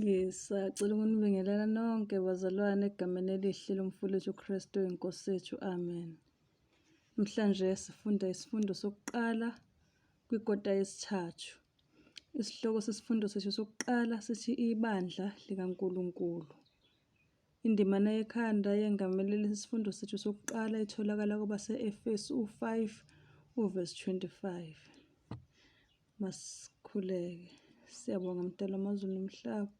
Ngisacela ukunibingelela nonke bazalwane egameni elihle lomfowethu uKristu iNkosi yethu. Amen. Namhlanje sifunda isifundo sokuqala kwikota yesithathu. Isihloko sesifundo sethu sokuqala sithi ibandla likaNkulunkulu. Indimana yekhanda yengamele lesi sifundo sethu sokuqala itholakala kwabase-Efesu u-5 uvesi 25. Masikhuleke. Siyabonga Mdali wamazulu nomhlaba.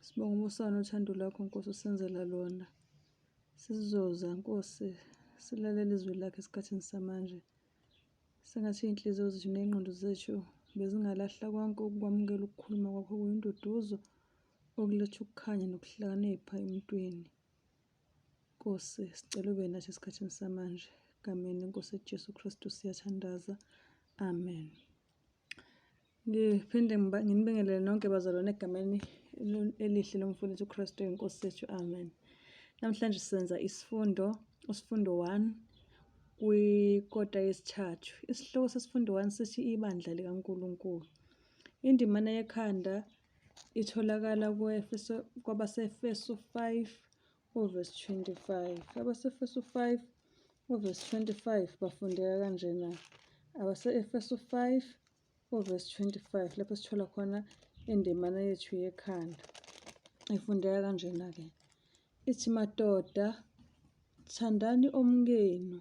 Sibonga umusa nothando lwakho Nkosi osenzela lona. Sizoza Nkosi silalela izwi lakho esikhathini samanje. Sengathi iy'nhliziyo zethu ney'ngqondo zethu bezingalahla konke ukwamukela ukukhuluma kwakho kuyinduduzo okuletha ukukhanya nokuhlakanipha emntwini. Nkosi, sicela ube nathi esikhathini samanje. Egameni lenkosi Jesu Kristu siyathandaza. Amen. Ngiphinde nginibingelele nonke bazalwane egameni elihle lomfundisi uKristu inkosi yethu. Amen. Namhlanje senza isifundo, isifundo 1 kwikota yesithathu. Isihloko sesifundo 1 sithi ibandla likaNkulunkulu. Indimana yekhanda itholakala kuEfeso kwabaseEfesu 5 uvesi 25. Abase-Efesu 5 uvesi 25 bafundeka kanjena. Abase-Efesu 5 uvesi 25 lapho sithola khona indimana yethu yekhanda. Ifundeka kanjena-ke. Ithi madoda, thandani omkenu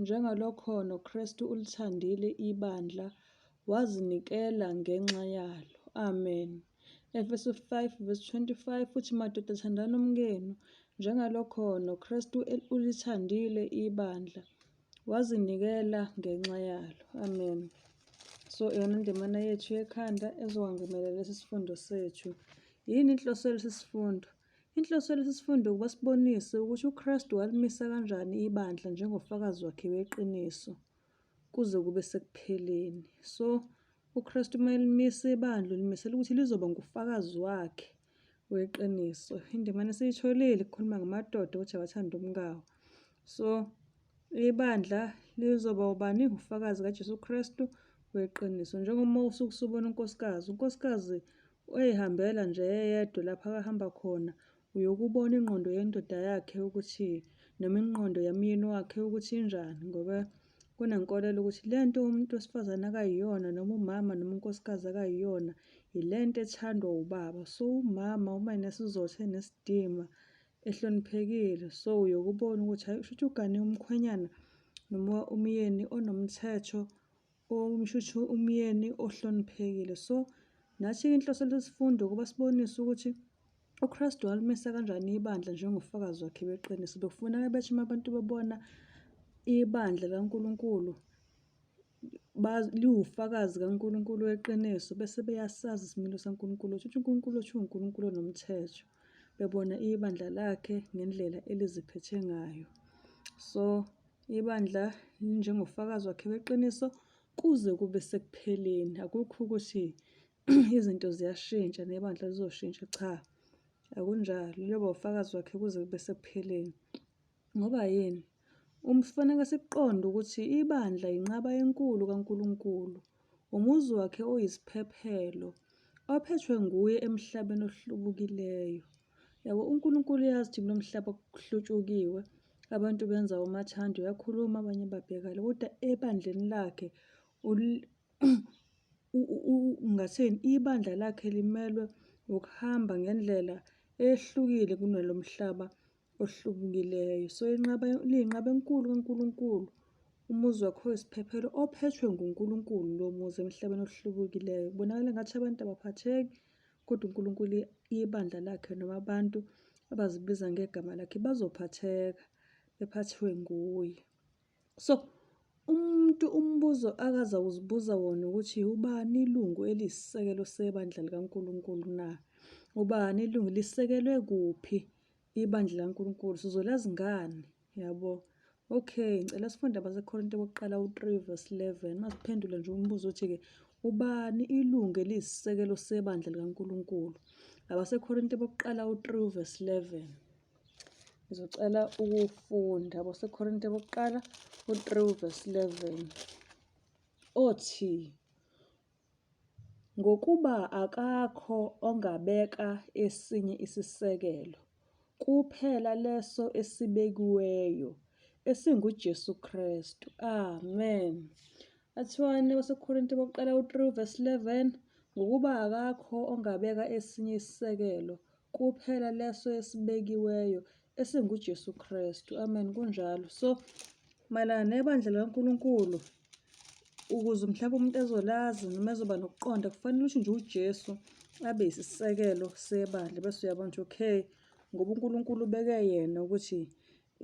Njengalokho noKristu ulithandile ibandla, wazinikela ngenxa yalo. Amen. Efesu 5 verse 25 futhi madoda thandani umkenu njengalokho noKristu ulithandile ibandla wazinikela ngenxa yalo. Amen. So iyona ndimana yethu yekhanda ezokwengamela lesi sifundo sethu. Yini inhloso yalesi sifundo? Inhloso yalesi sifundo ukuba sibonise ukuthi uKristu walimisa kanjani ibandla njengofakazi wakhe weqiniso kuze kube sekupheleni. So uKristu uma elimisa ibandla ulimisela ukuthi lizoba ngufakazi wakhe weqiniso. Indimana esiyitholile ikhuluma ngamadoda ukuthi awathande umkawo. So ibandla lizoba ubani? Ufakazi kaJesu Kristu weqiniso. Njengoba usuke usubona unkosikazi, unkosikazi Uyayihambela nje eyedwa lapho akahamba khona, uyokubona ingqondo yendoda yakhe ukuthi noma ingqondo yamyeni wakhe ukuthi injani ngoba kunenkolelo ukuthi le nto umuntu wesifazane akayiyona noma umama noma unkosikazi akayiyona yile nto ethandwa ubaba. So umama uma enesizotha enesidima ehloniphekile, so uyokubona ukuthi hhayi kushuthi ugane umkhwenyana noma umyeni onomthetho Shuthi umyeni ohloniphekile. So, nathi-ke inhloso yalesi sifundo ukuba sibonise ukuthi uKristu walimisa kanjani ibandla njengofakazi wakhe beqiniso. Bekufuneka bethi uma abantu bebona ibandla likaNkulunkulu liwufakazi kaNkulunkulu weqiniso bese beyasazi isimilo saNkulunkulu ukuthi uNkulunkulu wethu uwuNkulunkulu onomthetho. Bebona ibandla lakhe ngendlela eliziphethe ngayo. So, Ibandla linjengofakazi wakhe weqiniso kuze kube sekupheleni. Akukho ukuthi izinto ziyashintsha nebandla lizoshintsha, cha, akunjalo. Liyoba ufakazi wakhe kuze kube sekupheleni. Ngoba yini? Kufanele sikuqonde ukuthi ibandla yinqaba enkulu kaNkulunkulu, umuzi wakhe oyisiphephelo, ophethwe nguye emhlabeni ohlubukileyo. Yabo, uNkulunkulu uyazi ukuthi kulo mhlaba kuhlutshukiwe, abantu benza umathanda, uyakhuluma abanye babhekale, kodwa ebandleni lakhe ngathini, ibandla lakhe limelwe ukuhamba ngendlela ehlukile kunalo mhlaba ohlubukileyo. So inqaba liyinqaba enkulu kaNkulunkulu, umuzi wakhe oyisiphephelo ophethwe nguNkulunkulu lo muzi emhlabeni ohlubukileyo. Kubonakala engathi abantu abaphatheki kodwa uNkulunkulu ibandla lakhe noma abantu abazibiza ngegama lakhe bazophatheka bephathwe nguye. So umuntu umbuzo akaza uzibuza wona ukuthi ubani ilungu eliyisisekelo sebandla likaNkulunkulu na? Ubani ilungu lisekelwe kuphi ibandla likaNkulunkulu? Sizolazi ngani? Yabo. Okay, ngicela sifunde abaseKorinte bokuqala u-3 verse 11. Masiphendule nje umbuzo othi-ke ubani ilungu eliyisisekelo sebandla likaNkulunkulu? AbaseKorinte bokuqala u-3 verse 11. Ngizocela ukufunda abaseKorinte bokuqala u-3 verse 11. Othi Ngokuba akakho ongabeka esinye isisekelo, kuphela leso esibekiweyo, esinguJesu Kristu. Amen. Athiwani kwabaseKorinte bokuqala u-3 verse 11, Ngokuba akakho ongabeka esinye isisekelo, kuphela leso esibekiweyo, esinguJesu Kristu. Amen. Kunjalo. So, mayelana nebandla likaNkulunkulu, ukuze mhlawumbe umuntu ezolazi noma ezoba nokuqonda, kufanele ukuthi nje uJesu abe yisisekelo sebandla, bese uyabona ukuthi okay, ngoba uNkulunkulu ubeke yena ukuthi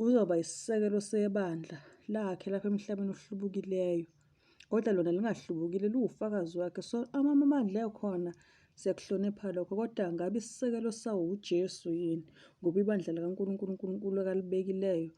uzoba isisekelo sebandla lakhe lapha emhlabeni ohlubukileyo. Kodwa lona lingahlubukile liwufakazi wakhe. So amabandla ekhona siyakuhlonipha lokho, kodwa ngabe isisekelo sawo uJesu yini? Ngoba ibandla likaNkulunkulu uNkulunkulu akalibekileyo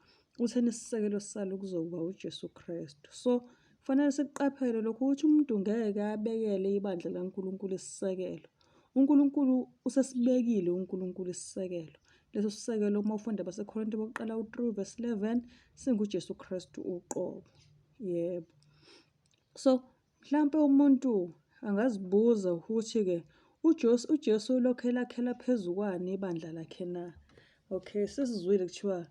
utheni isisekelo salo kuzokuba uJesu Kristu. So kufanele sikuqaphele lokho ukuthi umuntu ngeke abekele ibandla likaNkulunkulu isisekelo. UNkulunkulu usesibekile uNkulunkulu isisekelo. Leso sisekelo uma ufunda abaseKorinte bokuqala u-3 verse 11 singuJesu Kristu uqobo. Yebo. So mhlampe umuntu angazibuza ukuthi-ke uJesu uJesu ulokhu elakhela phezu kwani ibandla lakhe na? Okay, sesizwile kuthiwa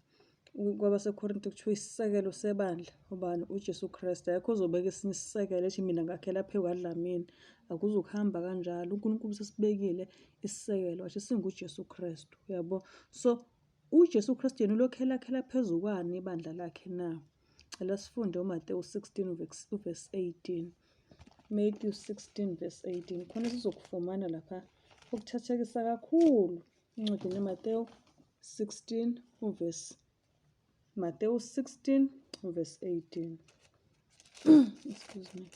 kwabaseKorinte kuthiwa isisekelo sebandla ubani? UJesu Kristu. Akekho ozobeka esinye isisekelo ethi mina ngakhela phezu kwaDlamini. Akuzukuhamba kanjalo. UNkulunkulu usesibekile isisekelo wathi singuJesu Kristu, uyabo? So uJesu Kristu yena ulokhu elakhela phezu kwani ibandla lakhe na? Cela sifunde uMatewu 16 uvesi 18. Matthew 16 verse 18. Khona sizokufumana lapha okuthathekisa kakhulu incwadini kaMatewu 16 uvesi Matewu 16 verse 18. Excuse me.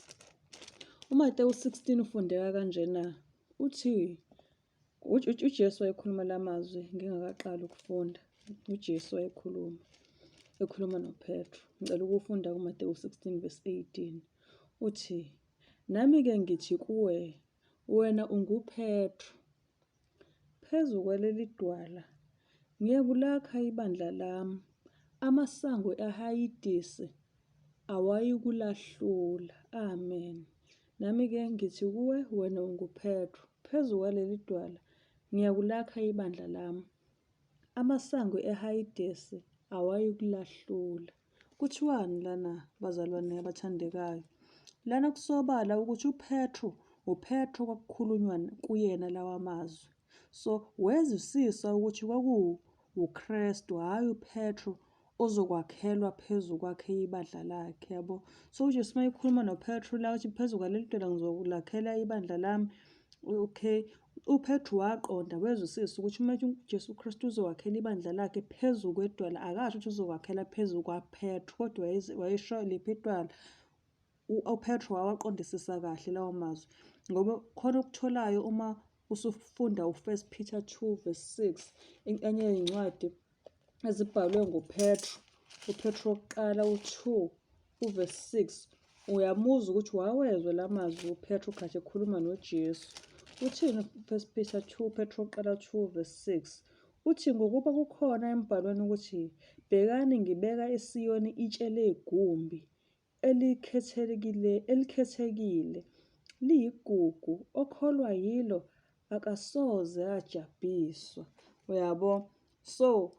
UMatewu 16 ufundeka kanjena. Uthi uJesu wayekhuluma la mazwi ngingakaqali ukufunda. UJesu wayekhuluma, ekhuluma noPetru. Ngicela ukufunda kuMatewu 16 verse 18. Uthi, Nami-ke ngithi kuwe, wena unguPetru. Phezu kwaleli dwala ngiyakulakha ibandla lami, amasango eHayidesi awayikulahlula. Amen. Nami-ke ngithi kuwe, wena unguPetru, phezu kwaleli dwala ngiyakulakha ibandla lami, amasango eHayidesi awayikulahlula. Kuthiwani lana, bazalwane abathandekayo? Lana kusobala ukuthi uPetru, uPetru kwakukhulunywa kuyena lawa mazwi. So wezwisisa ukuthi kwakuwuKristu, hhayi uPetru ozokwakhelwa phezu kwakhe ibandla lakhe, yabo. So uJesu uma ekhuluma noPetru la uthi phezu kwaleli dwala ngizolakhela ibandla lami. Okay, uPetru waqonda wezwisisa ukuthi uma ethi uJesu Kristu uzowakhela ibandla lakhe phezu kwedwala, akasho ukuthi uzowakhela phezu kwaPetru, kodwa wayesho liphi idwala. UPetru wawaqondisisa kahle lawo mazwi ngoba khona okutholayo uma usufunda u-First Peter 2 verse 6 enye yezincwadi ezibhalwe nguPetru, uPetru wokuqala u-2 uvesi 6 uyamuzwa ukuthi wawezwa la mazwi uPetru khathi ekhuluma noJesu. Uthini uFirst Peter 2, Petru wokuqala 2 verse 6? Uthi ngokuba kukhona embhalweni ukuthi bhekani ngibeka eSiyoni itshe legumbi elikhethekile elikhethekile liyigugu okholwa yilo akasoze ajabhiswa. Uyabo? So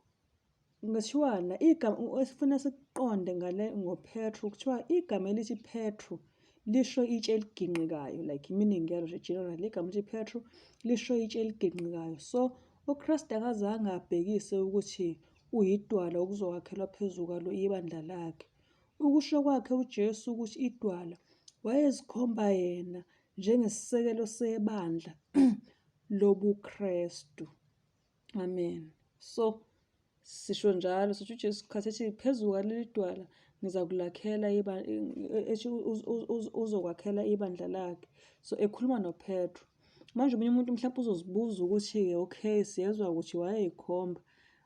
ngathiwana igama esifuna sikuqonde ngale ngoPetru kuthiwa igama elithi Petru lisho itshe eliginqikayo like meaning yalo nje general igama elithi Petru lisho itshe eliginqikayo. So uKristu akazange abhekise ukuthi uyidwala okuzokwakhelwa phezu kwalo ibandla lakhe. Ukusho kwakhe uJesu ukuthi idwala wayezikhomba yena njengesisekelo sebandla lobuKristu. Amen. So sisho njalo sithi uJesu khathi ethi phezu kwaleli dwala ngizakulakhela ethi uzokwakhela ibandla lakhe. So ekhuluma noPetru. Manje omunye umuntu mhlawumbe uzozibuza ukuthi-ke okay siyezwa ukuthi wayeyikhomba.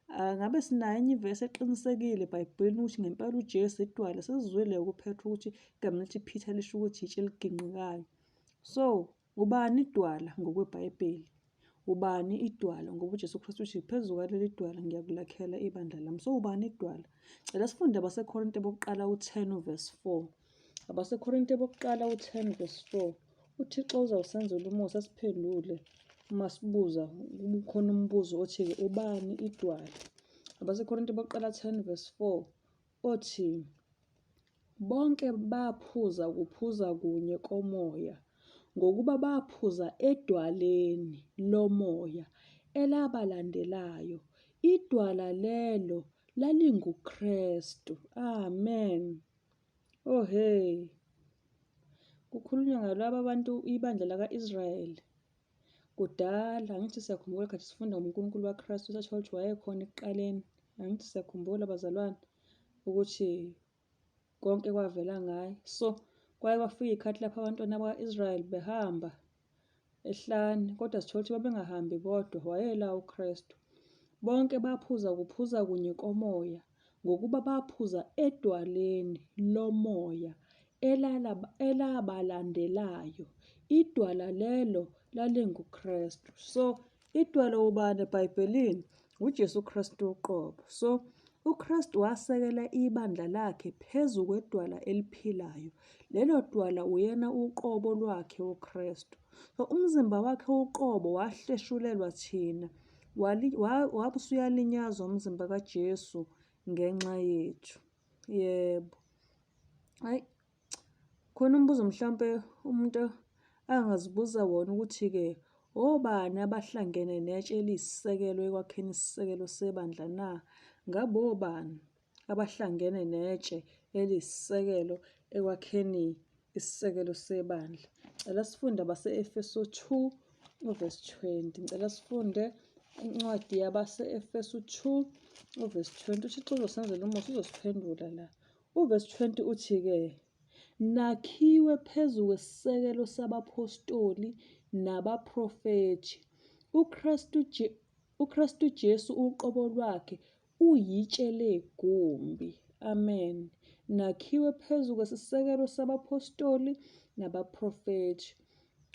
Ah, ngabe sinayo enye ivesi eqinisekile eBhayibhelini ukuthi ngempela uJesu idwala. Sesizwile kuPetru ukuthi igama elithi Peter lisho ukuthi itshe eliginqikayo. So, ubani idwala ngokweBhayibheli? Ubani idwala? Ngoba uJesu Kristu uthi phezu kwaleli dwala ngiyakulakhela ibandla lami. So ubani idwala? Cela sifunde abaseKorinte bokuqala u-10 verse 4. AbaseKorinte bokuqala u-10 verse 4. UThixo uzawusenzela umusa asiphendule uma sibuza kukhona umbuzo othi-ke ubani idwala? AbaseKorinte bokuqala 10 verse 4 othi bonke baphuza kuphuza kunye komoya ngokuba baphuza edwaleni lomoya elabalandelayo. Idwala lelo lalinguKristu. Amen. Oh he. Kukhulunywa ngalaba bantu ibandla laka-Israyeli. Kudala, angithi siyakhumbula khathi sifunda ngoNkulunkulu kaKristu sathola ukuthi wayekhona ekuqaleni. Angithi siyakhumbula bazalwane ukuthi konke kwavela ngaye. So kwaye kwafika iy'khathi lapho abantwana bakwa-Israyeli behamba ehlane, kodwa sithola ukuthi babengahambi bodwa, wayela uKristu. Bonke baphuza kuphuza kunye komoya, ngokuba baphuza edwaleni lomoya elabalandelayo. Idwala lelo lalinguKristu. So idwala ubani eBhayibhelini? UJesu Kristu uqobo. So uKristu wasekela ibandla lakhe phezu kwedwala eliphilayo. Lelo dwala uyena uqobo lwakhe uKristu. So umzimba wakhe uqobo wahleshulelwa thina. Wabe usuyalinyazwa umzimba kaJesu ngenxa yethu. Yebo. Hayi khona umbuzo mhlampe umuntu angazibuza wona ukuthi-ke obani abahlangene netshe eliyisisekelo ekwakheni isisekelo sebandla na? Ngabe obani abahlangene netshe eliyisisekelo ekwakheni isisekelo sebandla? Ngicela sifunde abase-Efesu 2 uvesi 20. Ngicela sifunde incwadi yabase-Efesu 2 uvesi 20. UThixo uzosenzela umusa, uzosiphendula la. Uvesi 20 uthi-ke, Nakhiwe phezu kwesisekelo sabaphostoli nabaprofethi, uKristu, uKristu Jesu uqobo lwakhe uyitshe legumbi. Amen. Nakhiwe phezu kwesisekelo sabaphostoli nabaprofethi.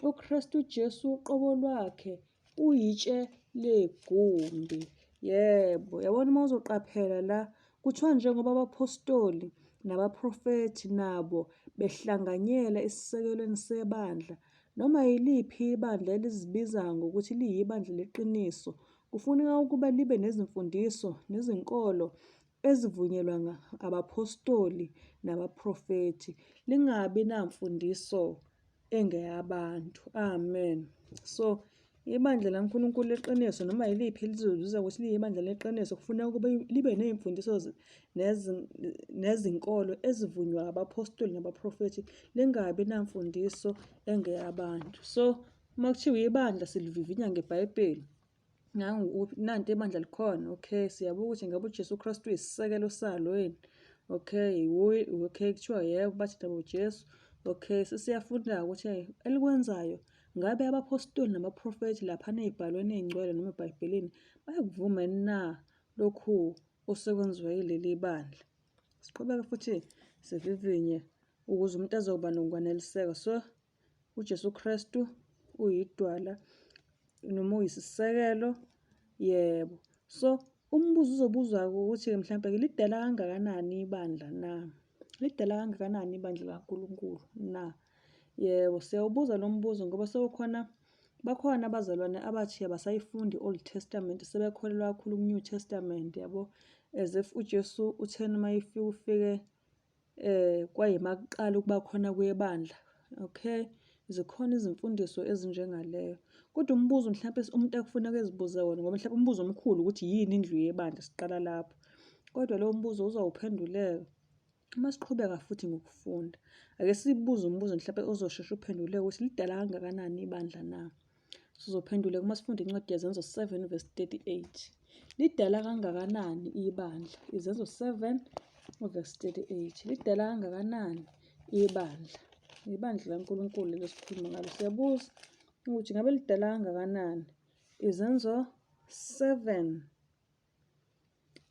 UKristu Jesu uqobo lwakhe uyitshe legumbi. Yebo, yabona uma uzoqaphela la, kuthiwa njengoba abaphostoli nabaprofethi nabo behlanganyela esisekelweni sebandla, noma yiliphi ibandla elizibiza ngokuthi liyibandla leqiniso, kufuneka ukuba libe nezimfundiso nezinkolo ezivunyelwa abaphostoli nabaprofethi, lingabi namfundiso engeyabantu. Amen. So, ibandla laNkulunkulu leqiniso noma yiliphi elizozuza ukuthi liyibandla leqiniso kufuneka ukuba libe ney'mfundiso nezinkolo ezivunywa abaphostoli nabaprofethi, lingabi namfundiso engeyabantu. So, uma kuthiwa ibandla silivivinya ngeBhayibheli. Nangu nanti ibandla likhona. Okay, siyabuka ukuthi ngabe uJesu Kristu uyisisekelo salo yini. Okay, wuye, okay, kuthiwa yebo, bathi nabo uJesu. Okay, sesiyafunda ukuthi elikwenzayo ngabe abaphostoli nabaprofethi laphana ey'bhalweni ey'ngcwele noma eBhayibhelini bayakuvuma na lokhu osekwenziwa yileli bandla. Siqhubeke futhi sivivinye ukuze umuntu azoba nokwaneliseka. So uJesu Kristu uyidwala noma uyisisekelo yebo. So umbuzo uzobuzwa-ke ukuthi-ke mhlampe lidala kangakanani ibandla na? Lidala kangakanani ibandla likaNkulunkulu na? Yebo, siyawubuza lo mbuzo ngoba sewukhona bakhona abazalwane abathi abasayifundi i-Old Testament sebekholelwa kakhulu ku-New Testament yabo. As if uJesu uthena uma efika ufike kwayima kuqala ukuba khona kwebandla. Okay, zikhona izimfundiso ezinjengaleyo. Kodwa umbuzo mhlampe umuntu akufuneka ezibuze wona ngoba mhlampe umbuzo omkhulu ukuthi yini indlu yebandla siqala lapho. Kodwa lowo mbuzo uzawuphenduleka uma siqhubeka futhi ngokufunda. Ake sibuze umbuzo mhlampe ozosheshe uphenduleke ukuthi lidala kangakanani ibandla na? Sizophenduleka uma sifunda incwadi yeZenzo 7 verse 38. Lidala kangakanani ibandla? Izenzo 7 verse 38. Lidala kangakanani ibandla? Ibandla likaNkulunkulu lelo sikhuluma ngalo. Siyabuza ukuthi ngabe lidala kangakanani? Izenzo 7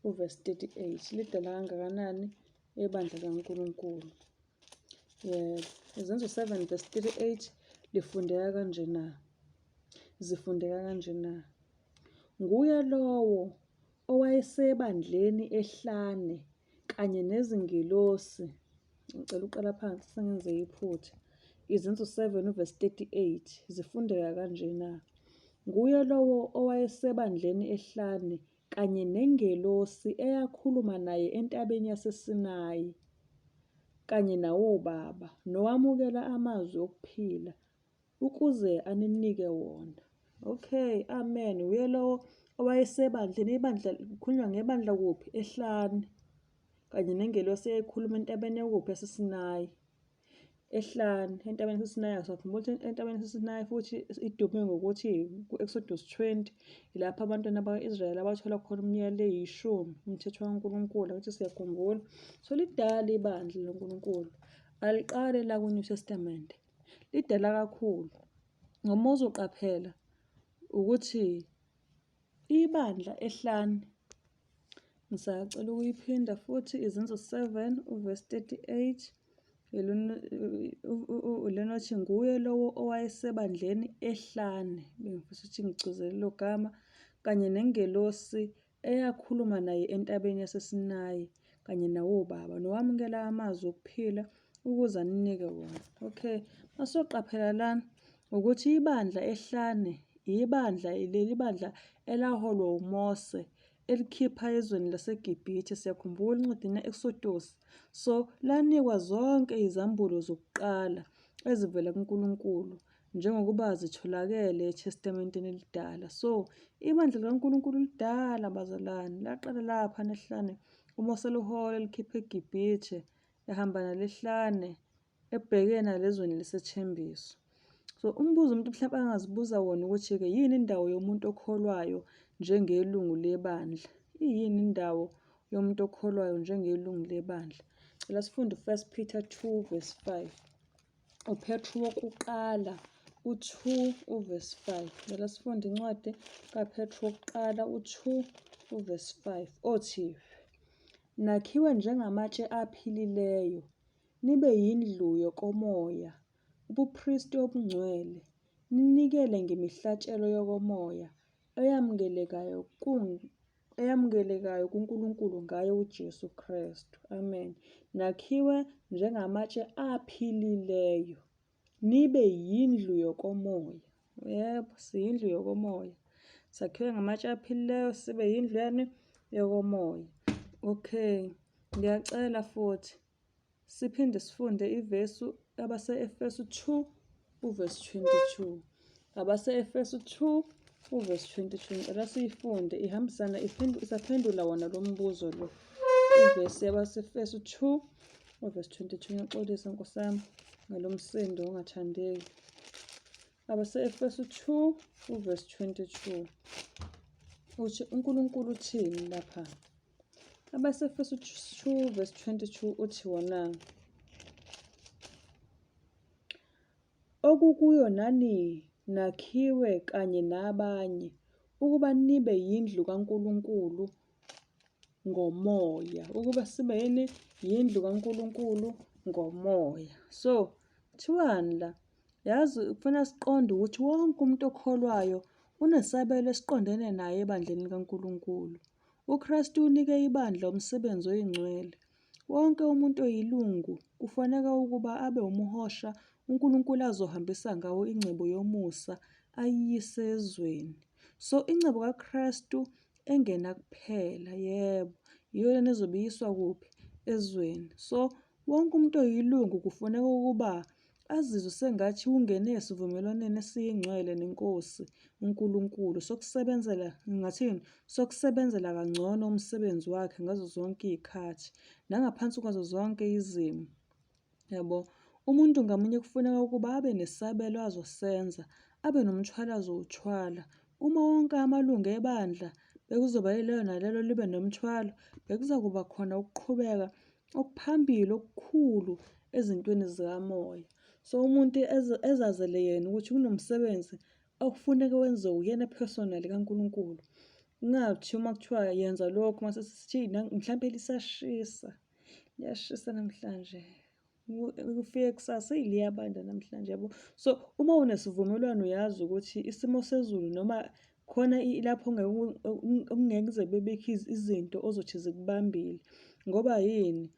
uvesi 38 lidala kangakanani ibandla likaNkulunkulu? Yebo, Izenzo 7 verse 38 lifundeka kanjena. Zifundeka kanjena. Nguye lowo owayesebandleni ehlane kanye nezingilosi. Ngicela uqala phansi sengenze iphutha. Izenzo 7 uvesi 38 zifundeka kanjena. Nguye lowo owayesebandleni ehlane kanye nengelosi eyakhuluma naye entabeni yaseSinayi kanye nawobaba, nowamukela amazwi okuphila ukuze aninike wona. Okay, amen. Uye lowo owayesebandleni, ibandla kukhulunywa ngebandla kuphi? Ehlane. Kanye nengelosi eyayikhuluma entabeni yakuphi? YaseSinayi. Ehlane, entabeni yaseSinayi. Usakhumbula ukuthi entabeni yaseSinayi futhi idume ngokuthi ku-Exodus 20 ilapho abantwana bakwa-Israyeli abathola khona umyalo eyishumi, umthetho kaNkulunkulu, angithi siyakhumbula. So lidala ibandla laNkulunkulu, aliqali la kwi-New Testament, lidala kakhulu. Ngoba uzoqaphela ukuthi ibandla ehlane, ngisacela ukuyiphinda futhi, Izenzo 7 uvesi 38, lona othi nguye lowo owayesebandleni ehlane, bengifisa ukuthi ngigcizelele lelo gama, kanye nengelosi eyakhuluma naye entabeni yaseSinayi kanye nawobaba, nowamukela amazwi okuphila ukuze aninike wona. Okay, masoqaphela lana ukuthi ibandla ehlane, ibandla leli bandla elaholwa uMose elikhipha ezweni laseGibhithe, siyakhumbula incwadini ka-Exodus. So lanikwa zonke izambulo zokuqala ezivela kuNkulunkulu njengokuba zitholakele eTestamenteni elidala. So ibandla likaNkulunkulu lidala bazalwane, laqala lapha nehlane uMose lihola elikhipha eGibhithe, ehamba nalehlane ebheke nalezweni lesethembiso. So umbuzo umuntu mhlawumbe angazibuza wona ukuthi-ke yini indawo yomuntu okholwayo njengelungu lebandla? Iyini indawo yomuntu okholwayo njengelungu lebandla? Cela sifunde u-First Peter 2 verse 5. UPetru wokuqala u-2 uvesi 5. Cela sifunde incwadi kaPetru wokuqala u-2 uvesi 5 othi, Nakhiwe njengamatshe aphilileyo, nibe yindlu yokomoya, ubupristi obungcwele, ninikele ngemihlatshelo yokomoya eyamukelekayo eyamukelekayo kuNkulunkulu ngaye uJesu Kristu. Amen. Nakhiwe njengamatshe aphilileyo, nibe yindlu yokomoya. Yebo, siyindlu yokomoya. Sakhiwe ngamatshe aphilileyo, sibe yindlu yani yokomoya. Okay, ngiyacela futhi siphinde sifunde ivesu abase-Efesu 2 uvesi 22. Abase-Efesu 2 uvesi 22 ngicela siyifunde ihambisana isaphendula wona lo mbuzo lo. Ivesi yabase-Efesu 2 uvesi 22. Ngiyaxolisa Nkosi yami ngalo msindo ongathandeki. Abase-Efesu 2 uvesi 22 uthi uNkulunkulu uthini lapha? Abase-Efesu 2 verse 22 uthi wona, Okukuyo nani nakhiwe kanye nabanye ukuba nibe yindlu kaNkulunkulu ngomoya, ukuba sibe yini? Yindlu kaNkulunkulu ngomoya. So, kuthiwani la? Yazi kufanele siqonde ukuthi wonke umuntu okholwayo unesabelo esiqondene naye ebandleni likaNkulunkulu. UKristu unike ibandla umsebenzi oyingcwele. Wonke umuntu oyilungu kufanele ukuba abe umhosha uNkulunkulu azohambisa ngawo ingcebo yomusa ayiyise ezweni. So ingcebo kaKristu engena kuphela, yebo, yiyo lena ezobe iyiswa kuphi? Ezweni. So wonke umuntu oyilungu kufuneka ukuba azizwe sengathi ungene esivumelwaneni esiyingcwele neNkosi uNkulunkulu sokusebenzela, ngingathini, sokusebenzela kangcono umsebenzi wakhe ngazo zonke iy'khathi nangaphansi kwazo zonke izimo. Yabo, umuntu ngamunye kufuneka ukuba abe nesabelo azosenza, abe nomthwalo azowuthwala. Uma wonke amalungu ebandla bekuzoba yileyo nalelo libe nomthwalo, bekuzakuba khona ukuqhubeka okuphambili okukhulu ezintweni zikamoya. So umuntu ezazele yena ukuthi kunomsebenzi okufuneka wenziwe uyena personally kaNkulunkulu. Kungathiwa uma kuthiwa yenza lokhu mase sithi mhlampe lisashisa, liyashisa namhlanje. Kufike kusasa eyi liyabanda namhlanje yabo. So uma unesivumelwano uyazi ukuthi isimo sezulu noma khona lapho okungeke kuze kubebikho izinto ozothi zikubambile. Ngoba yini?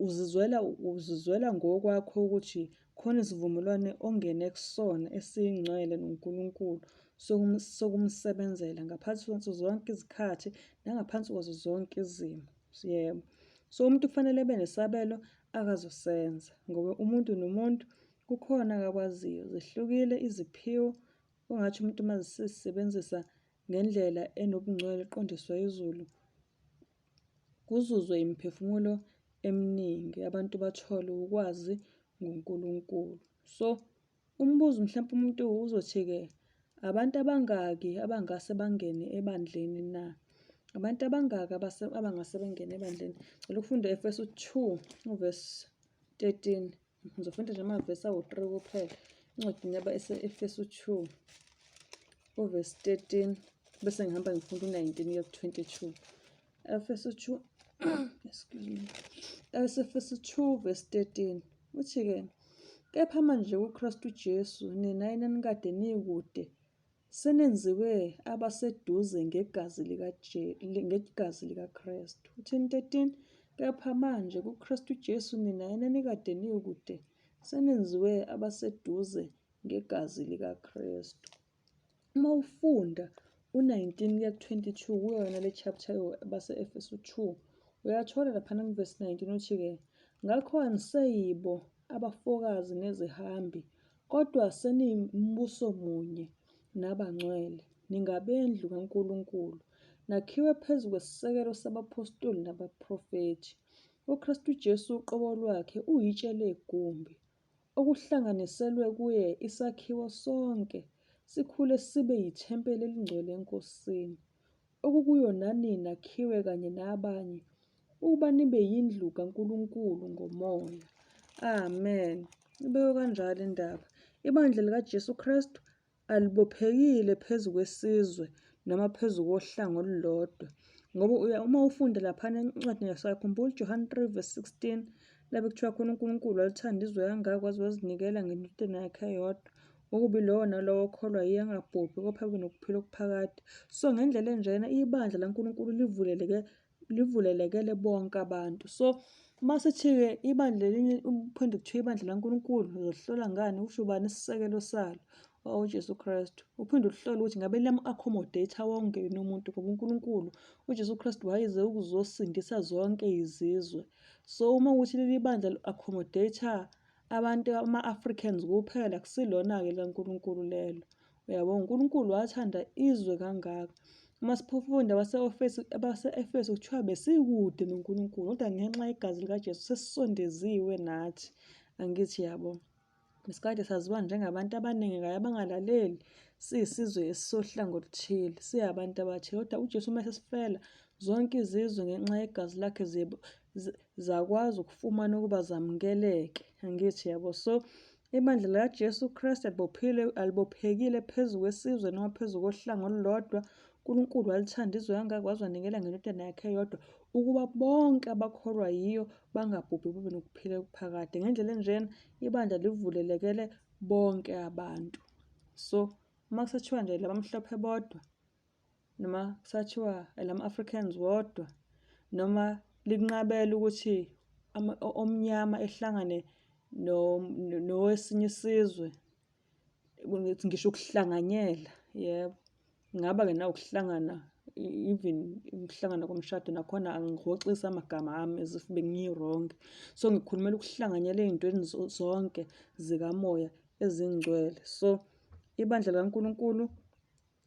Uzizwela uzizwela ngokwakho ukuthi khona isivumelwane ongene kusona esingcwele noNkulunkulu sokumsebenzela ngaphansi kwazo zonke izikhathi nangaphansi kwazo zonke izimo. Yebo. So umuntu kufanele ebe nesabelo akazosenza ngoba umuntu nomuntu kukhona akakwaziyo. Zihlukile iziphiwo, kungathi umuntu uma esisebenzisa ngendlela enobungcwele eqondiswa izulu, kuzuzwe imiphefumulo eminingi, abantu bathole ukwazi ngoNkulunkulu. So, umbuzo mhlampe umuntu uzothi-ke, abantu abangaki abangase bangene ebandleni na? Abantu abangaki abangase bengene ebandleni? Ngicela ukufunda Efesu 2 uvesi 13. Ngizofunda nje amavesi awu-3 kuphela encwadini yaba-Efesu 2 uvesi 13 bese ngihamba ngifunda u-19 kuya ku-22. Efesu 2 excuse me. Efesu 2 verse 13 uthi-ke kepha manje kuKristu Jesu nina enanikade nikude senenziwe abaseduze ngegazi ngegazi likaKristu. Uthini 13? Kepha manje kuKristu Jesu nina enanikade nikude senenziwe abaseduze ngegazi likaKristu. Uma ufunda u-19 kuya ku-22 kuyona le chapter base-Efesu 2 uyathola laphana kuvesi 19 uthi-ke ngakho aniseyibo abafokazi nezihambi kodwa seniyimbuso munye nabangcwele ningabendlu kaNkulunkulu nakhiwe phezu kwesisekelo sabaphostoli nabaprofethi uKristu Jesu uqobo lwakhe uyitshe legumbi okuhlanganiselwe kuye isakhiwo sonke sikhule sibe yithempeli elingcwele eNkosini, okukuyo nani nakhiwe kanye nabanye ukuba nibe yindlu kaNkulunkulu ngoMoya. Amen. Ibekwe kanjalo indaba. Ibandla likaJesu Kristu alibophekile phezu kwesizwe noma phezu kohlanga olulodwa. Ngoba uya uma ufunda laphana encwadini yasakhumbula uJohane 3 verse 16 lapho kuthiwa khona uNkulunkulu walithanda izwe kangaka waze wazinikela ngendodana yakhe eyodwa ukuba ilowo nalowo okholwa yiye angabhubhi kodwa abe nokuphila okuphakade. So ngendlela enjena ibandla laNkulunkulu livuleleke livulelekele bonke abantu. So uma sithi-ke ibandla elinye uphinde kuthiwa ibandla laNkulunkulu uzohlola ngani usho ubani isisekelo salo uJesu Kristu. Uphinde uhlole ukuthi ngabe liyamu-accommodate wonke yini umuntu ngoba uNkulunkulu uJesu Kristu wayeze ukuzosindisa zonke izizwe. So uma ukuthi leli bandla li-accommodate abantu ama-Africans kuphela akusilona-ke likaNkulunkulu lelo. Uyabo, uNkulunkulu wathanda izwe kangaka. Uma sifunda abase-Efesu kuthiwa besikude noNkulunkulu, kodwa ngenxa yegazi likaJesu sesisondeziwe nathi. Angithi yabo. Besikade saziwa njengabantu abanengekayo abangalaleli, siyisizwe esisohlanga oluthile, siyabantu abathile. Kodwa uJesu uma esesifela, zonke izizwe ngenxa yegazi lakhe zakwazi ukufumana ukuba zamukeleke. Angithi yabo. So ibandla likaJesu Kristu alibophile alibophekile phezu kwesizwe noma phezu kohlanga olulodwa. uNkulunkulu walithanda izwe kangaka waze wanikela ngendodana yakhe eyodwa ukuba bonke abakholwa yiyo bangabhubhi babe nokuphila okuphakade. Ngendlela enjena ibandla livulelekele bonke abantu. So uma kusathiwa nje labamhlophe bodwa noma kusathiwa elama-Africans wodwa noma linqabela ukuthi omnyama ehlangane nowesinye isizwe ngisho ukuhlanganyela yebo. Ngingaba-ke nawukuhlangana even ukuhlangana komshado nakhona angihoxisi amagama ami as if bengi-wrong. So ngikhulumela ukuhlanganyela ey'ntweni zonke zikamoya ezingcwele. So ibandla likaNkulunkulu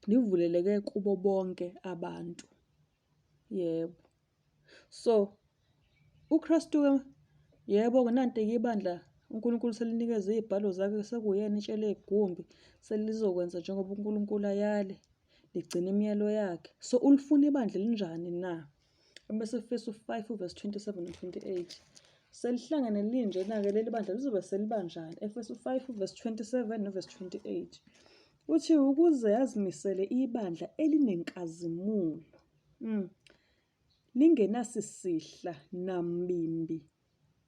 livuleleke kubo bonke abantu. Yebo. So uKristu-ke yebo-ke nanti-ke ibandla uNkulunkulu selinikeze iy'bhalo zakhe sekuyena itshele igumbi selizokwenza njengoba uNkulunkulu ayale ligcine imiyalo yakhe. So ulifuna ibandla elinjani na? Abasefesu 5 verse 27 no 28. Selihlangene linjena-ke leli bandla lizobe selibanjani? Efesu 5 verse 27 no verse 28. Uthi ukuze azimisele ibandla elinenkazimulo. Lingenasisihla nambimbi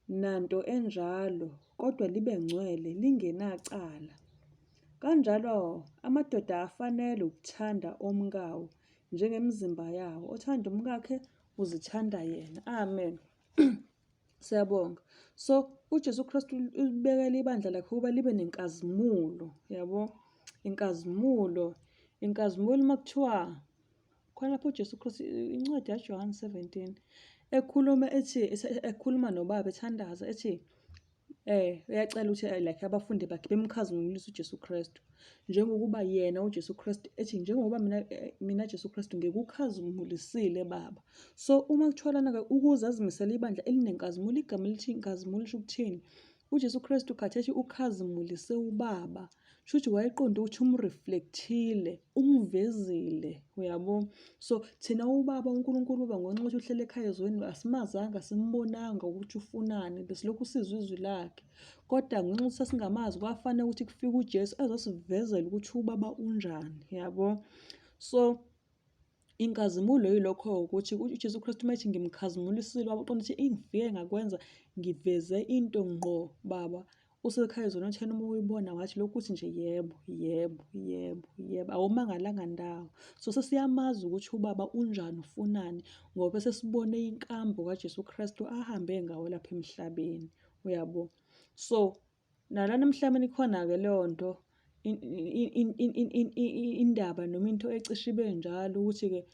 nanto enjalo, kodwa libe ngcwele, lingenacala. Kanjalo amadoda afanele ukuthanda omkawo njengemizimba yawo. Othanda umkakhe uzithanda yena. Amen. Siyabonga. So uJesu Kristu ulibekele ibandla lakhe ukuba libe nenkazimulo, yabo? Inkazimulo, inkazimulo uma kuthiwa khona lapho uJesu Kristu, incwadi yaJohane 17 ekhuluma ethi ekhuluma noBaba ethandaza ethi uyacela ukuthi like abafundi bakhe bemkhazimulise uJesu Kristu njengokuba yena uJesu Kristu ethi njengoba mina Jesu Kristu ngikukhazimulisile Baba. So uma kuthiwa lana-ke ukuze azimisele ibandla elinenkazimulo, igama elithi inkazimulo lisho ukuthini? UJesu Kristu khathesi ukhazimulise uBaba. Shuthi wayeqonde ukuthi umreflekthile, umvezile, uyabo? So thina ubaba uNkulunkulu uba ngonxa ukuthi uhlele ekhaya ezweni asimazanga, simbonanga ukuthi ufunani, besilokhu sizwa izwi lakhe. Kodwa ngenxa yokuthi sasingamazi kwafanele ukuthi kufike uJesu ezosivezela ukuthi ubaba unjani, yabo? So inkazimulo yilokho ukuthi uJesu Kristu uma ethi ngimkhazimulisile ubaba uqonde ukuthi engifike ngakwenza ngiveze into ngqo baba usekhaya ezweni othena uma uyibona wathi lokhu uthi nje yebo yebo yebo yebo awumangalanga ndawo. So sesiyamazi ukuthi ubaba unjani ufunani ngoba sesibone inkambo kaJesu Kristu ahambe ngawo lapha emhlabeni uyabo. So nalana emhlabeni ikhona-ke leyo nto indaba noma into ecishe ibe njalo ukuthi-ke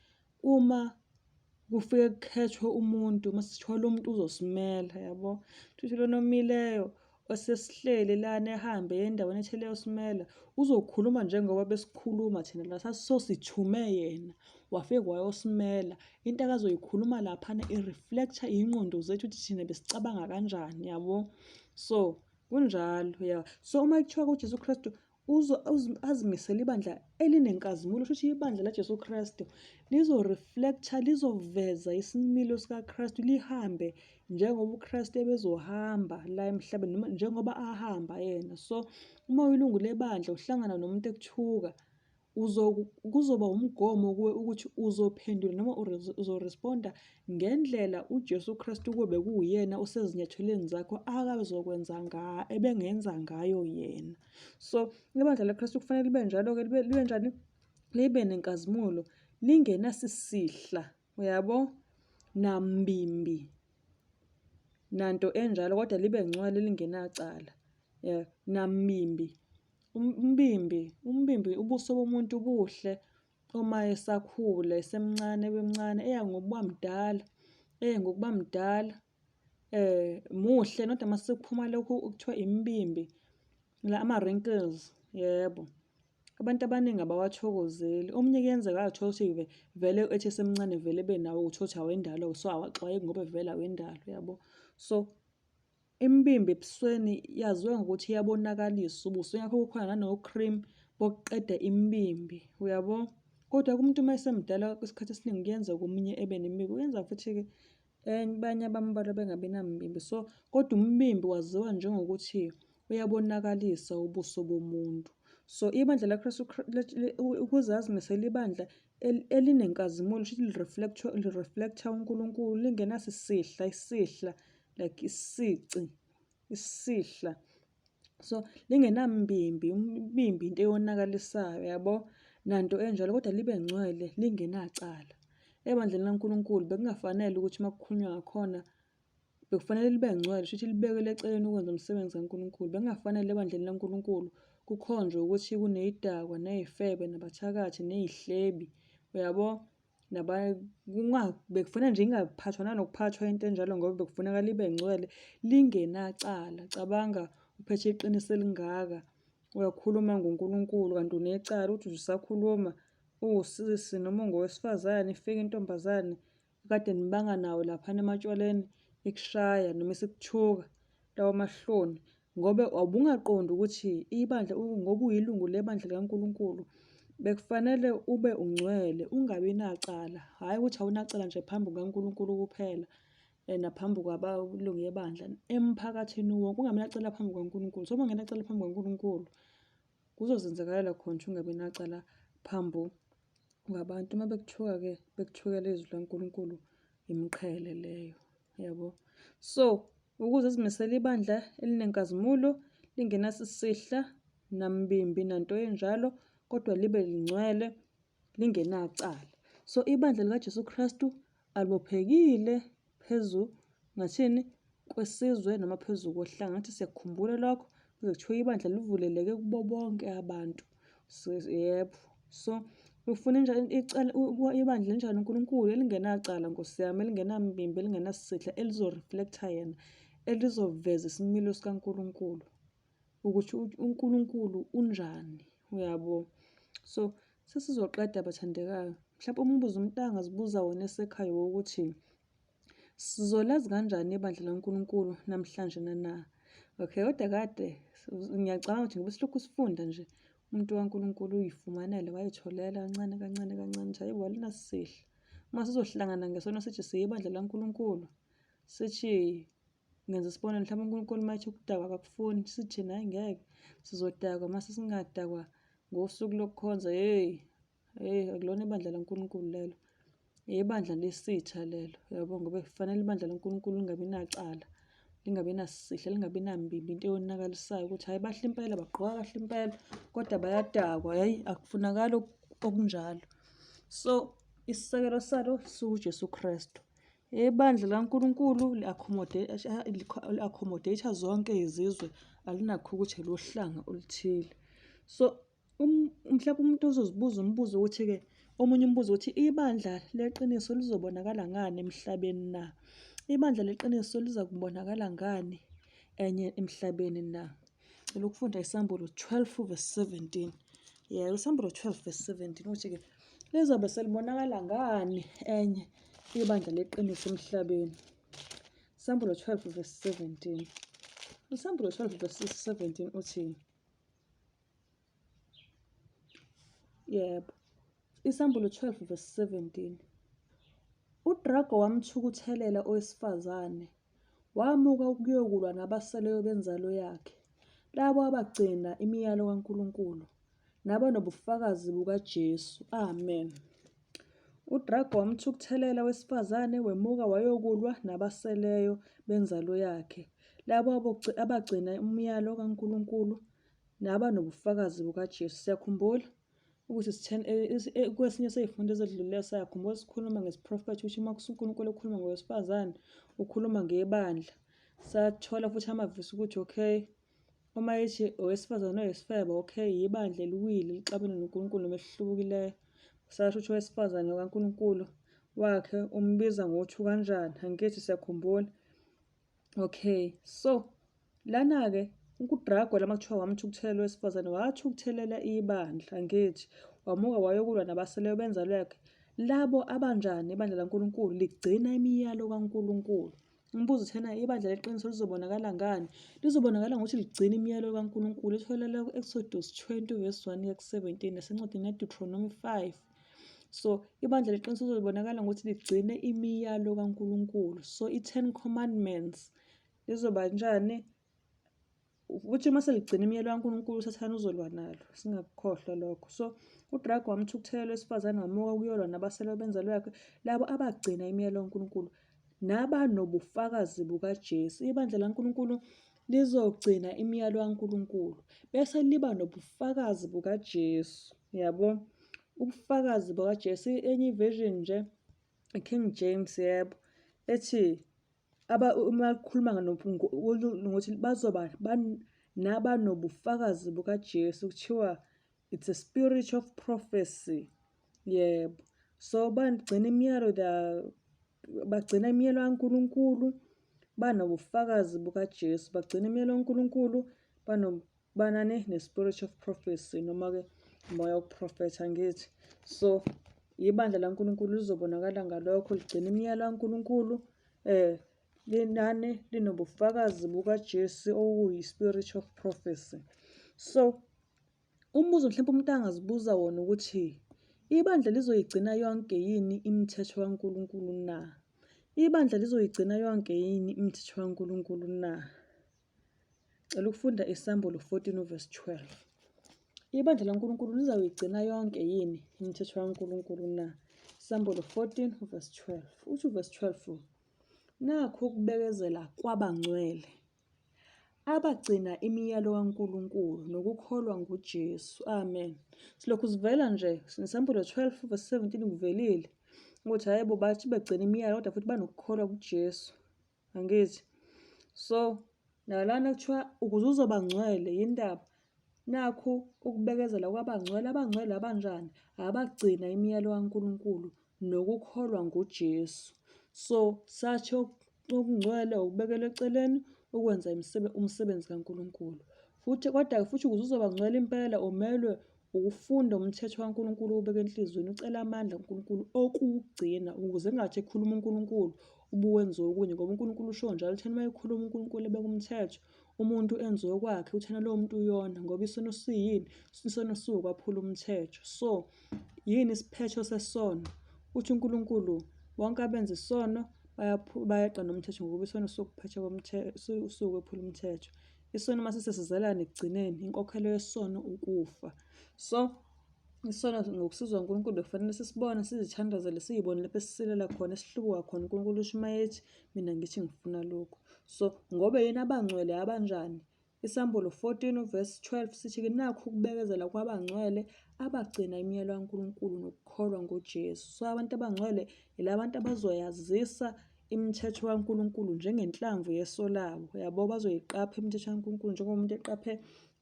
uma kufike kukhethwe umuntu mase kuthiwa lo muntu uzosimela yabo. Kushuthi lona omileyo osesihleli lana ehambe eye endaweni ethile eyosimela uzokhuluma njengoba besikhuluma thina la sasosithume yena wafike wayosimela. Into akazoyikhuluma laphana i-reflect-a iy'ngqondo zethu ukuthi thina besicabanga kanjani yabo. So kunjalo ya. So uma kuthiwa uJesu Kristu azimisele ibandla elinenkazimulo, kusho ukuthi ibandla laJesu Kristu lizo-reflect-a, lizoveza isimilo sikaKristu, lihambe njengoba uKristu ebezohamba la emhlabeni noma njengoba ahamba yena. So uma uyilungu lebandla uhlangana nomuntu ekuthuka, kuzoba umgomo kuwe ukuthi uzophendula noma uzoresponda ngendlela uJesu Kristu kube kuwuyena osezinyathelweni zakho akazokwenza ebengenza ngayo yena. So ibandla laKristu kufanele libe njalo-ke, libe njani? Libe nenkazimulo, lingenasisihla, uyabo, nambimbi, nanto enjalo, kodwa libe ngcwele lingenacala, yeah, nambimbi. Umbimbi, umbimbi ubuso bomuntu buhle uma esakhula esemncane ebemncane eya ngokuba mdala, eye ngokuba mdala muhle kodwa uma sekuphuma lokhu okuthiwa imibimbi la ama-wrinkles, yebo. Abantu abaningi abawathokozeli. Omunye kuyenzeka athole ukuthi vele ethi esemncane vele ebenawo uthole ukuthi awendalo so awaxwayeki ngoba vele awendalo, yabo. So Imibimbi ebusweni yaziwa ngokuthi iyabonakalisa ubuso, ingakho kukhona nano-cream bokuqeda imibimbi, uyabo? Kodwa umuntu uma esemdala isikhathi esiningi kuyenzeka omunye ebe nemibimbi, kuyenzeka futhi-ke abanye abambalwa bengabi namibimbi. So, kodwa umbimbi waziwa njengokuthi uyabonakalisa ubuso bomuntu. So, ibandla laKristu ukuze azimisele ibandla elinenkazimulo, shuthi li-reflect-a uNkulunkulu, lingenasisihla, isihla like isici, isihla. So lingenambimbi, umbimbi into eyonakalisayo yabo, nanto enjalo kodwa libe ngcwele lingenacala. Ebandleni laNkulunkulu bekungafanele ukuthi uma kukhulunywa ngakhona bekufanele libe ngcwele, shuthi libekelwe eceleni ukwenza umsebenzi kaNkulunkulu. Bekungafanele ebandleni laNkulunkulu kukhonjwe ukuthi kuney'dakwa, ney'febe, nabathakathi, ney'hlebi, uyabo? Bekufanele nje ingaphathwa nanokuphathwa into enjalo ngoba bekufuneka libe ngcwele lingenacala. Cabanga uphethe iqiniso elingaka, uyakhuluma ngoNkulunkulu kanti unecala uthi nje usakhuluma uwusisi noma ungowesifazane ifike intombazane ekade nibanga nawo laphana ematshwaleni ikushaya noma isikuthuka lawo mahloni ngoba wawungaqondi ukuthi ibandla ngoba uyilungu lebandla likaNkulunkulu bekufanele ube ungcwele ungabi nacala, hhayi ukuthi awunacala nje phambi kukaNkulunkulu kuphela naphambi kwabalungu ebandla, emphakathini wonke ungabi nacala phambi kukaNkulunkulu. So uma ungenacala phambi kukaNkulunkulu kuzozenzakalela khona ukuthi ungabi nacala phambi kwabantu. Uma bekuthuka-ke bekuthukela izwi likaNkulunkulu imiqhele leyo, yabo. So ukuze zimisele ibandla elinenkazimulo lingenasisihla nambimbi nanto enjalo kodwa libe lingcwele lingenacala. So ibandla likaJesu Kristu alibophekile phezu ngathini kwesizwe noma phezu kohlanga. Ngathi siyakukhumbula lokho, kuze kuthiwe ibandla livuleleke kubo bonke abantu. Yebo. So ufuna icala ibandla elinjani uNkulunkulu elingenacala Nkosi yami, elingenambimbi, elingenasihla, elizo-reflect-a yena, elizoveza isimilo sikaNkulunkulu ukuthi uNkulunkulu unjani, uyabo. So sesizoqeda bathandekayo. Mhlawumbe umbuzo umuntu angazibuza wona esekhaya wokuthi sizolazi kanjani ibandla laNkulunkulu namhlanje na? Okay, kodwa kade ngiyacabanga ukuthi ngoba silokhu sifunda nje umuntu kaNkulunkulu uyifumanele wayitholela kancane kancane kancane ukuthi hayibo alinasihla. Uma sizohlangana ngesono sithi siyibandla laNkulunkulu, sithi ngenza isibonelo mhlawumbe uNkulunkulu uma ethi ukudakwa akakufuni, sithi thina hhayi ngeke sizodakwa mase singadakwa ngosuku lokukhonza, hheyi Hey, akulona ibandla laNkulunkulu lelo. Ibandla lesitha lelo, yabo ngoba kufanele ibandla laNkulunkulu lingabi nacala, lingabi nasihla, lingabi nambimbi into eyonakalisayo ukuthi hhayi bahle impela bagqoka kahle impela kodwa bayadakwa, hhayi akufunakali okunjalo. So isisekelo salo siwuJesu Kristu. Ibandla laNkulunkulu li-accommodate zonke izizwe, alinakho ukuthi elohlanga oluthile. So mhlawumbe umuntu uzozibuza umbuzo ukuthi-ke omunye umbuzo ukuthi ibandla leqiniso lizobonakala ngani emhlabeni na? Ibandla leqiniso liza kubonakala ngani enye emhlabeni na? Cela ukufunda iSambulo 12 verse 17. Yebo, iSambulo 12 verse 17 ukuthi-ke lizobe selibonakala ngani enye ibandla leqiniso emhlabeni. Isambulo 12 verse 17. Isambulo 12 verse 17 uthi Yebo. Isambulo 12 verse 17. UDrago wamthukuthelela owesifazane, wamuka ukuyokulwa nabaseleyo benzalo yakhe, labo abagcina imiyalo kaNkulunkulu, nabanobufakazi bukaJesu. Amen. UDrago wamthukuthelela owesifazane, wemuka wayokulwa nabaseleyo benzalo yakhe, labo abagcina umyalo kaNkulunkulu nabanobufakazi bukaJesu. Siyakhumbula ukuthi kwesinye sey'fundo ezedlulileyo sayakhumbula sikhuluma ngesiprofetho ukuthi uma uNkulunkulu ekhuluma ngowesifazane ukhuluma ngebandla. Sathola futhi amavesi ukuthi okay, uma ethi owesifazane oyisifebe okay, yibandla eliwile lixabene noNkulunkulu noma elihlubukileyo. Sasho ukuthi owesifazane kaNkulunkulu wakhe umbiza ngokuthi ukanjani, angithi siyakhumbula. Okay, so lana-ke uDrago lama kuthiwa wamthukuthelela owesifazane wathukuthelela ibandla angithi wamuka wayokulwa nabaseleyo benzalo yakhe labo abanjani ibandla laNkulunkulu ligcina imiyalo kaNkulunkulu. Umbuzo uthena ibandla leqiniso lizobonakala ngani? Lizobonakala ngokuthi ligcina imiyalo kaNkulunkulu etholakala ku-Exodus 20 verse 1 kuya ku-17 nasencwadini yaDeuteronomy 5. So ibandla leqiniso lizobonakala ngokuthi ligcine imiyalo kaNkulunkulu. So i-Ten Commandments lizoba njani? Ukuthi uma seligcina imiyalo kaNkulunkulu uSathane uzolwa nalo, singakukhohlwa lokho. So uDrago wamthukuthelela owesifazane wamuka ukuyolwa nabasele benzalo yakhe, labo abagcina imiyalo kaNkulunkulu nabanobufakazi bukaJesu. Ibandla laNkulunkulu lizogcina imiyalo kaNkulunkulu bese liba nobufakazi bukaJesu. Yabo? Ubufakazi bukaJesu enye iversion nje iKing James yebo ethi aba uma kukhuluma ngokuthi bazoba nabanobufakazi bukaJesu kuthiwa it's a spirit of prophecy. Yebo. So bagcina imiyalo bagcina imiyalo kaNkulunkulu banobufakazi bukaJesu bagcina imiyalo kaNkulunkulu banani ne-spirit of prophecy noma-ke umoya wokuprofetha ngithi so ibandla laNkulunkulu lizobonakala ngalokho ligcina imiyalo kaNkulunkulu linani linobufakazi bukaJesu okuyi-spirit of prophecy. So umbuzo mhlawumbe umuntu angazibuza wona ukuthi ibandla lizoyigcina yonke yini imithetho kaNkulunkulu na? Ibandla lizoyigcina yonke yini imithetho kaNkulunkulu na? Cela ukufunda iSambulo 14 uverse 12. Ibandla laNkulunkulu lizawuyigcina yonke yini imithetho kaNkulunkulu na? Isambulo 14 uverse 12. Uthi uverse 12, nakhu ukubekezela kwabangcwele abagcina imiyalo kaNkulunkulu nokukholwa nguJesu. Amen. Silokhu sivela nje neSambulo 12 verse 17 kuvelile ukuthi hayibo bathi begcina imiyalo kodwa futhi banokukholwa kuJesu. Angithi? So nalana kuthiwa ukuze uzoba ngcwele yindaba nakhu ukubekezela kwabangcwele. Abangcwele abanjani? Abagcina imiyalo kaNkulunkulu nokukholwa nguJesu. So sathi okungcwele ukubekelwa eceleni ukwenza umsebenzi kaNkulunkulu. Futhi kodwa futhi ukuze uzoba ngcwele impela umelwe ukufunda umthetho kaNkulunkulu uwubeke enhliziyweni, ucele amandla kuNkulunkulu okuwugcina ukuze engathi ekhuluma uNkulunkulu ubuwenza okunye ngoba uNkulunkulu usho njalo uthena uma ekhuluma uNkulunkulu ebeka umthetho umuntu enze okwakhe uthena lowo muntu uyona ngoba isono siyini? Isono siwukwaphula umthetho. So yini isiphetho sesono? Uthi uNkulunkulu bonke abenza isono bayeqa nomthetho ngokuba isono siwukuphetha komthetho, siwukwephula umthetho. Isono uma sisesizelana ekugcineni, inkokhelo yesono ukufa. So isono ngokusizwa uNkulunkulu bekufanele sisibone, sizithandazele, siyibone lapho esisilela khona, esihlubuka khona. uNkulunkulu usho uma ethi mina ngithi ngifuna lokhu. So ngoba yena abangcwele abanjani? Isambulo 14 uvesi 12 sithi-ke nakhu ukubekezela kwabangcwele abagcina imiyalo kaNkulunkulu nokukholwa ngoJesu. So abantu abangcwele yilabantu abazoyazisa imithetho kaNkulunkulu njengenhlamvu yeso labo. Yabo bazoyiqapha imithetho kaNkulunkulu njengoba umuntu eqaphe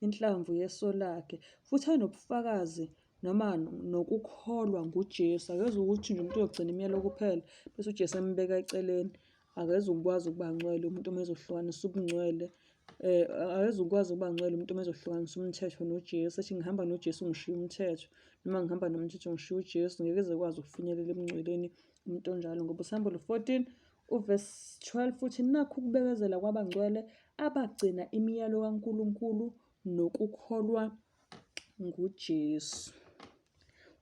inhlamvu yeso lakhe. Futhi anobufakazi noma nokukholwa nguJesu. Akeze ukuthi nje umuntu uyogcina imiyalo kuphela bese uJesu embeka eceleni. Akezukwazi ukuba ngcwele umuntu uma ezohlukanisa ubungcwele akezukwazi ukuba ngcwele umuntu uma ezohlukanisa umthetho noJesu, ethi ngihamba noJesu ngishiya umthetho, noma ngihamba nomthetho ngishiya uJesu, ngeke eze kwazi ukufinyelela ebungcweleni umuntu onjalo. Ngoba uSambulo 14 uvesi 12 futhi nakhu ukubekezela kwabangcwele abagcina imiyalo kaNkulunkulu nokukholwa nguJesu.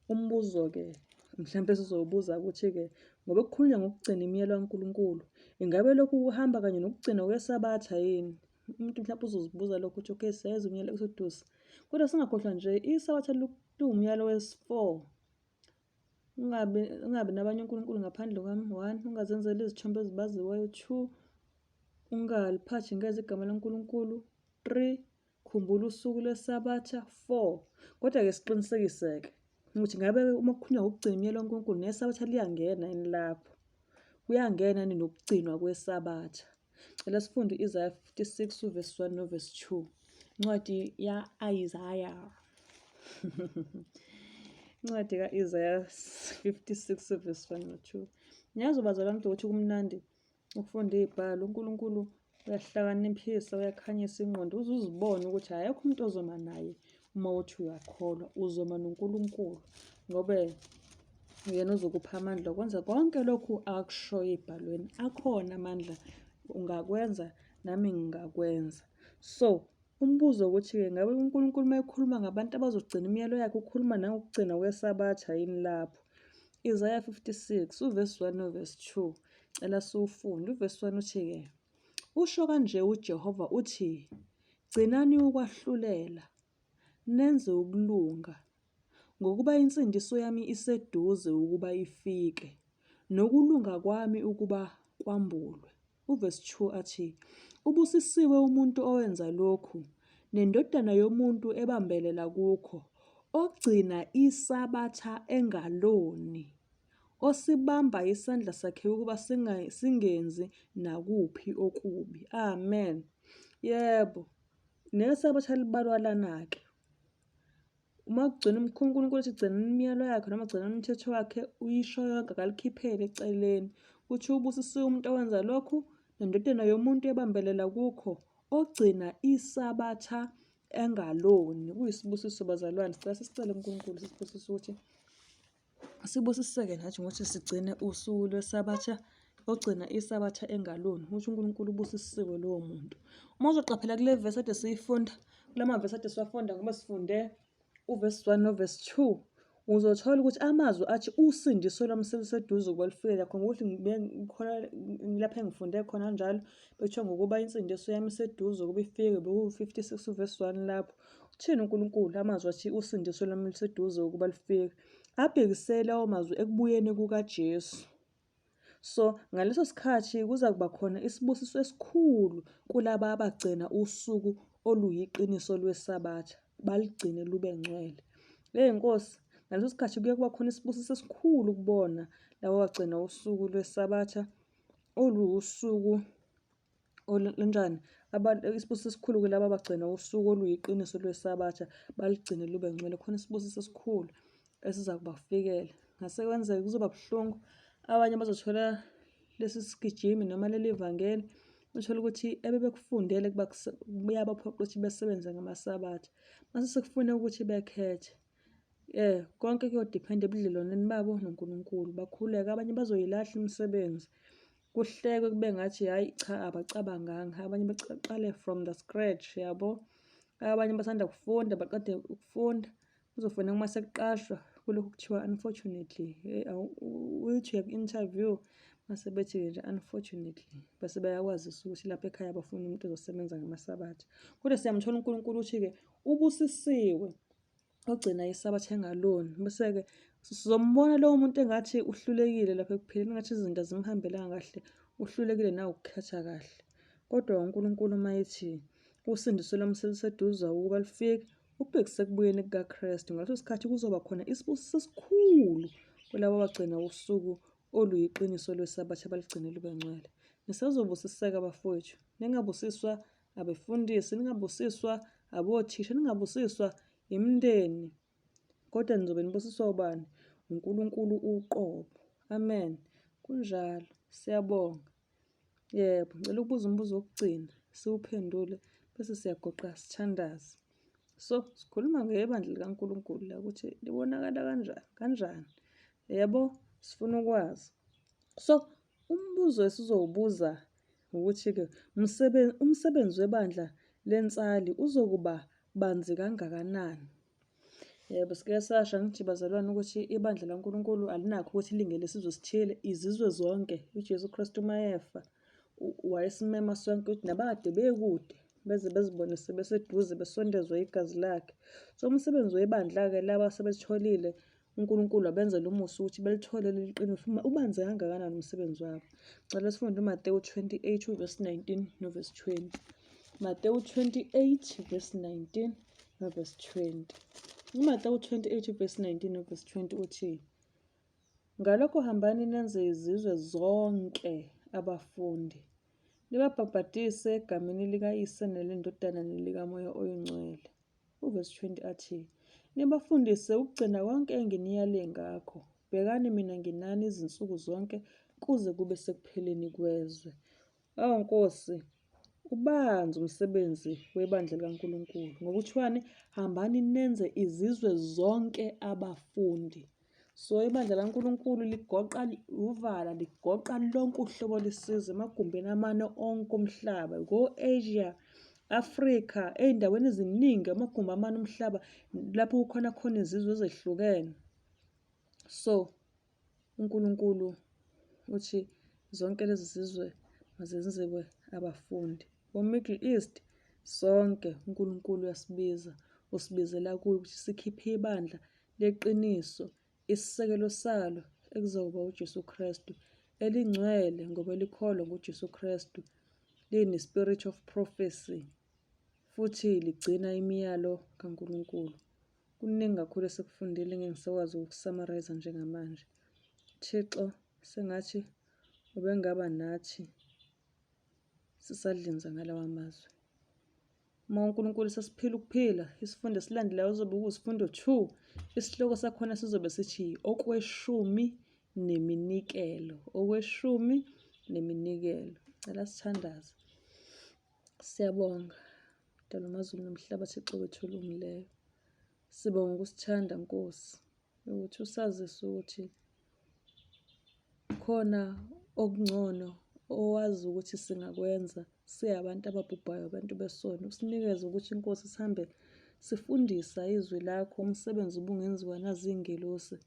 Umbuzo-ke mhlampe sizowubuza ukuthi-ke ngoba kukhulunywa ngokugcina imiyalo kaNkulunkulu, ingabe lokhu kuhamba kanye nokugcinwa kweSabatha yini? Umuntu mhlawumpe uzozibuza lokho ukuthi okay siyayizwa umyalo we-Exodus, kodwa singakhohlwa nje iSabatha liwumyalo wesi-four. Ungabi nabanye onkulunkulu ngaphandle kwami, one, ungazenzeli izithombe ezibaziweyo, two, ungaliphathi ngeze igama laNkulunkulu, three, Khumbula usuku lweSabatha. 4. Kodwa-ke siqinisekise-ke ukuthi ngabe uma kukhulunywa ngokugcina imiyalo kaNkulunkulu neSabatha liyangena yini lapho? Kuyangena yini nokugcinwa kweSabatha? Cela sifunde u-Isaya 56 uvesi 1 novesi 2. Incwadi ya-Isaya. Incwadi ka-Isaya 56 uvesi 1 no-2. Niyazi bazalwane ukuthi kumnandi ukufunda iy'bhalo. UNkulunkulu uyahlakaniphisa, uyakhanyisa ingqondo uze uzibone ukuthi akekho umuntu ozoma naye uma uthi uyakholwa, uzoma noNkulunkulu ngoba uyena ozokupha amandla okwenza konke lokhu akushoyo ey'bhalweni. Akhona amandla, ungakwenza nami ngingakwenza. So, umbuzo ukuthi-ke ngabe uNkulunkulu uma ekhuluma ngabantu abazogcina imiyalo yakhe ukhuluma nangokugcina kweSabatha yini lapho? Isaya 56 uvesi 1 novesi 2. Cela siwufunde. Uvesi 1 uthi-ke, usho kanje uJehova uthi, gcinani ukwahlulela, nenze ukulunga, ngokuba insindiso yami iseduze ukuba ifike, nokulunga kwami ukuba kwambulwe. Uvesi 2 athi, Ubusisiwe umuntu owenza lokhu, nendodana yomuntu ebambelela kukho, ogcina isabatha engaloni, osibamba isandla sakhe ukuba singenzi nakuphi okubi. Amen. Yebo, nesabatha libalwa lana-ke. Uma kugcina uNkulunkulu ethi gcinani imiyalo yakhe noma gcinani umthetho wakhe, uyisho yonke akalikhipheli eceleni. Uthi ubusisiwe umuntu owenza lokhu, nendodana yomuntu ebambelela kukho, ogcina isabatha engaloni. Kuyisibusiso bazalwane, sicela sisicele kuNkulunkulu sisibusise ukuthi Sibusiseke nathi ngokuthi sigcine usuku lweSabatha, ogcina iSabatha engaloni, ukuthi uNkulunkulu ubusisiwe lowo muntu. Uma uzoqaphela kule vesi ade siyifunda, kula mavesi ade siwafunda ngoba sifunde uvesi 1 novesi 2, uzothola ukuthi amazwi athi usindiso lwami seluseduze ukuba lufike lakho ngokuthi khona lapho engifunde khona njalo bethiwa ngokuba insindiso yami iseduze ukuba ifike beku-56 uvesi 1 lapho. Uthini uNkulunkulu amazwi athi usindiso lwami luseduze ukuba lufike? Abhekisele lawo mazwi ekubuyeni kukaJesu. So, ngaleso sikhathi kuza kuba khona isibusiso esikhulu kulaba abagcina usuku oluyiqiniso lweSabatha, baligcine lube ngcwele. Hey Nkosi, ngaleso sikhathi kuye kuba khona isibusiso esikhulu kubona laba abagcina usuku lweSabatha oluwusuku Olunjani? Abantu, isibusiso esikhulu kulabo abagcina usuku oluyiqiniso lweSabatha, baligcine lube ngcwele. Khona isibusiso esikhulu esiza kubafikela. Ngase kwenzeka kuzoba buhlungu, abanye bazothola lesi sigijimi noma leli vangeli, uthole ukuthi ebebekufundele kuyabaphoqa ukuthi besebenze ngamaSabatha. Mase sekufuneka ukuthi bekhethe. Konke kuyodiphenda ebudlelwaneni babo noNkulunkulu. Bakhuleke, abanye bazoyilahla imisebenzi. Kuhlekwe kube ngathi hhayi cha abacabanganga, abanye baqale from the scratch, yabo. Abanye basanda kufunda, baqede ukufunda, kuzofuneka uma sekuqashwa kulokhu kuthiwa unfortunately, uthi uya ku-interview mase bethi-ke nje unfortunately, bese bayakwazisa ukuthi lapha ekhaya bafuna umuntu ozosebenza ngamaSabatha. Kodwa siyamthola uNkulunkulu ukuthi-ke ubusisiwe ogcina iSabatha engaloni. Bese-ke sizombona lowo muntu engathi uhlulekile lapha ekuphileni, engathi izinto azimhambelanga kahle, uhlulekile nawukukhetha kahle. Kodwa uNkulunkulu uma ethi usindiso lwami seluseduze ukuba lufike, ubhekise ekubuyeni kukaKristu. Ngaleso sikhathi kuzoba khona isibusiso esikhulu kulabo abagcina usuku oluyiqiniso lweSabatha baligcine lube ngcwele. Nisazobusiseka bafowethu, ningabusiswa abefundisi, ningabusiswa abothisha, ningabusiswa imindeni, kodwa nizobe nibusiswa ubani? UNkulunkulu uqobo. Amen. Kunjalo. Siyabonga. Yebo, ngicela ukubuza umbuzo wokugcina, siwuphendule bese siyagoqa sithandaze. So, sikhuluma ngebandla likaNkulunkulu la ukuthi libonakala kanjani, kanjani. Yebo, sifuna ukwazi. So, umbuzo esizowubuza ukuthi-ke umsebenzi webandla lensali uzokuba banzi kangakanani? Yebo, sike sasho angithi bazalwane ukuthi ibandla laNkulunkulu alinakho ukuthi lingelesizwe esithile, izizwe zonke. UJesu Kristu uma efa wayesimema sonke ukuthi nabakade bekude beze bezibone sebeseduze besondezwe igazi lakhe. So umsebenzi webandla-ke laba asebetholile uNkulunkulu wabenzela umusa ukuthi belithole leli qiniso ubanzi kangakanani umsebenzi wabo. Ngicela sifunde uMatewu 28 uvesi 19 novesi 20. Matewu 28 verse 19 novesi 20. UMatewu 28 verse 19 novesi 20 uthi, Ngalokho hambani nenze izizwe zonke abafundi, nibabhabhadise egameni likaYise neleNdodana nelikaMoya oyiNgcwele. Uvesi 20 athi, Nibafundise ukugcina konke enginiyale ngakho. Bhekani mina nginani izinsuku zonke kuze kube sekupheleni kwezwe. Awu Nkosi, ubanzi umsebenzi webandla likaNkulunkulu. Ngokuthiwani? Hambani nenze izizwe zonke abafundi. So ibandla laNkulunkulu ligoqa uvala, ligoqa lonke uhlobo lwesizwe emagumbini amane onke omhlaba, ko-Asia, Afrika, ey'ndaweni eziningi, amagumbi amane omhlaba lapho kukhona khona izizwe ezehlukene. So uNkulunkulu uthi zonke lezi zizwe mazenziwe abafundi. O-Middle East sonke uNkulunkulu uyasibiza, usibizela kuye ukuthi sikhiphe ibandla leqiniso, isisekelo salo ekuzokuba uJesu Kristu, elingcwele ngoba likholwa nguJesu Kristu, line-spirit of prophecy futhi ligcina imiyalo kaNkulunkulu. Kuningi kakhulu esikufundile engeke ngisakwazi ukuku-summarise njengamanje. Thixo, sengathi ubengaba nathi sisadlinza ngalawa mazwi. Uma uNkulunkulu sesiphila ukuphila, isifundo esilandelayo kuzobe kuwusifundo 2. Isihloko sakhona sizobe sithi okweshumi neminikelo. Okweshumi neminikelo. Cela sithandaze. Siyabonga. Mdali wamazulu nomhlaba, Thixo wethu olungileyo. Sibonga ukusithanda Nkosi, ukuthi usazise ukuthi khona okungcono owazi ukuthi singakwenza singabantu ababhubhayo, abantu besono. Usinikeze ukuthi Nkosi sihambe sifundisa izwi lakho, umsebenzi ubungenziwa nazingelosi.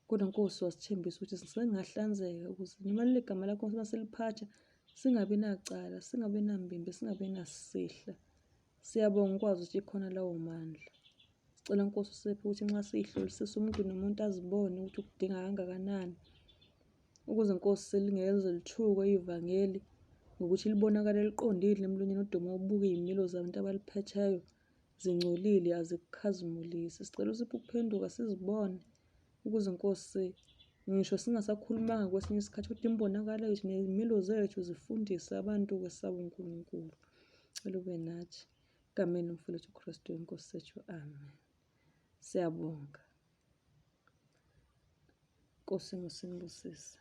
Kodwa Nkosi wasithembisa ukuthi singahlanzeka ukuze noma leli gama lakho uma siliphatha singabi nacala, singabi nambimbi, singabi nasihla. Siyabonga ukwazi ukuthi ikhona lawo mandla. Sicela Nkosi usiphe ukuthi nxa siyihlolisisa umuntu nomuntu azibone ukuthi ukudinga kangakanani. Ukuze Nkosi lingeke lize lithukwe ivangeli ngokuthi libonakale liqondile emlonyeni kodwa uma ubuka iy'milo zabantu abaliphetheyo zingcolile azikukhazimulisi. Sicela usiphe ukuphenduka sizibone ukuze Nkosi Ngisho singasakhulumanga kwesinye isikhathi kodwa imbonakalo yethu ney'milo zethu zifundise abantu ukwesaba uNkulunkulu. Cela ube nathi. Egameni lomfowethu uKristu iNkosi yethu. Amen. Siyabonga. Nkosi imusinibusise.